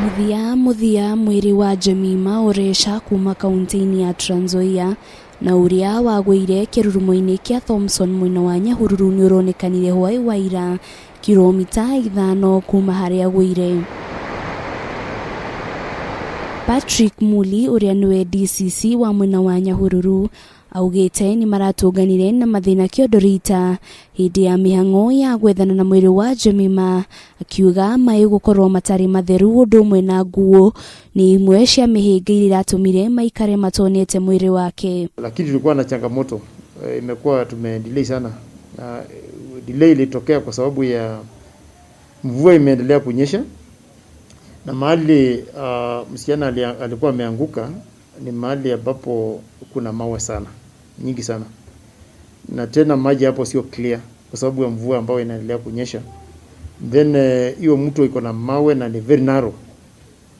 Mũthia mũthia mwĩrĩ wa Jemima Oresha kuma kaunti-inĩ ya Trans Nzoia na ũrĩa wagũire kĩrurumo-inĩ kĩa Thomson mwena wa Nyahururu nĩũronekanire hwaĩ wa ira kiromita 5 kuma harĩa agũire. Patrick Muli ũrĩa nĩwe DCC wa mwena wa Nyahururu augĩte nĩmaratũnganire na mathĩna kĩondo rita hĩndĩ ya mĩhang'o ya gwethana na mwĩrĩ wa Jemima, akiuga maĩ gũkorwo matarĩ matheru ũndũ ũmwe na nguo nĩ imwe cia mĩhĩnga iria iratũmire maikare matonete mwĩrĩ wake. Lakini tulikuwa na changamoto, imekuwa tumedelay sana, na delay ilitokea kwa sababu ya mvua imeendelea kunyesha na mahali msichana alikuwa ameanguka ni mahali ambapo kuna mawe sana nyingi sana, na tena maji hapo sio clear kwa sababu ya mvua ambayo inaendelea kunyesha. Then hiyo mto iko na mawe na ni very narrow,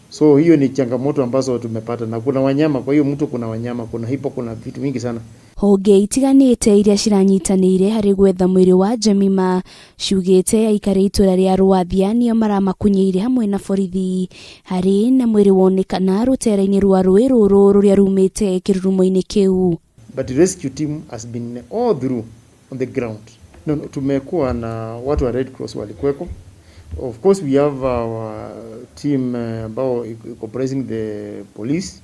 so hiyo ni changamoto ambazo tumepata, na kuna wanyama kwa hiyo mto, kuna wanyama, kuna hippo, kuna vitu mingi sana. Honge itiganĩte iria ciranyitanĩire harĩ gwetha mwĩrĩ wa Jemima ciugĩte aikari itũra rĩa Rwathia nĩo maramakunyĩire hamwe na borithi harĩ na mwĩrĩ wonekana rũtere-inĩ rwa rũĩ rũrũ rũrĩa rumĩte kĩrurumo-inĩ kĩu. But the rescue team has been all through on the ground. No, tumekuwa na watu wa Red Cross walikuweko. Of course we have our team ambao comprising the police.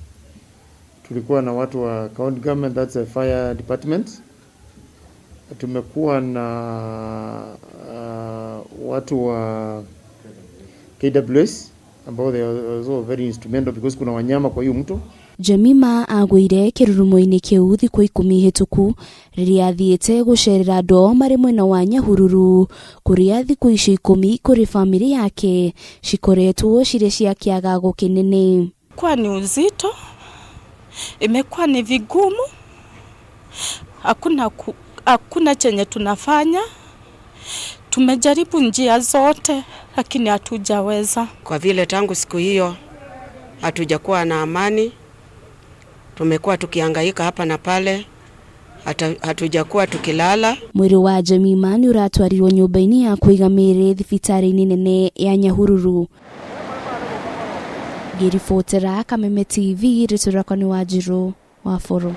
Tulikuwa na watu wa county government, that's a fire department. Tumekuwa na watu wa KWS ambao they are also very instrumental because kuna wanyama kwa hiyo mto. Jemima agũire kĩrurumo-inĩ kĩu thikũ 10 hĩtũku rĩrĩa athiĩte gũcerera andũ ao marĩ mwena wa Nyahururu, kũrĩa thikũ icio 10 kũrĩ bamĩrĩ yake cikoretwo cirĩ cia kĩagago kĩnene. Kwa ni uzito, imekuwa ni vigumu, hakuna chenye tunafanya. Tumejaribu njia zote lakini hatujaweza. Kwa vile tangu siku hiyo hatujakuwa na amani, tumekuwa tukihangaika hapa na pale, hatujakuwa tukilala. Mwĩrĩ wa Jemima nĩ ũratwarirwo nyũmba-inĩ ya kũiga mĩĩrĩ thibitarĩ-inĩ nene ya Nyahururu. Ngĩribotera Kameme TV, rĩtwa rĩakwa nĩ Wanjirũ wa Boro.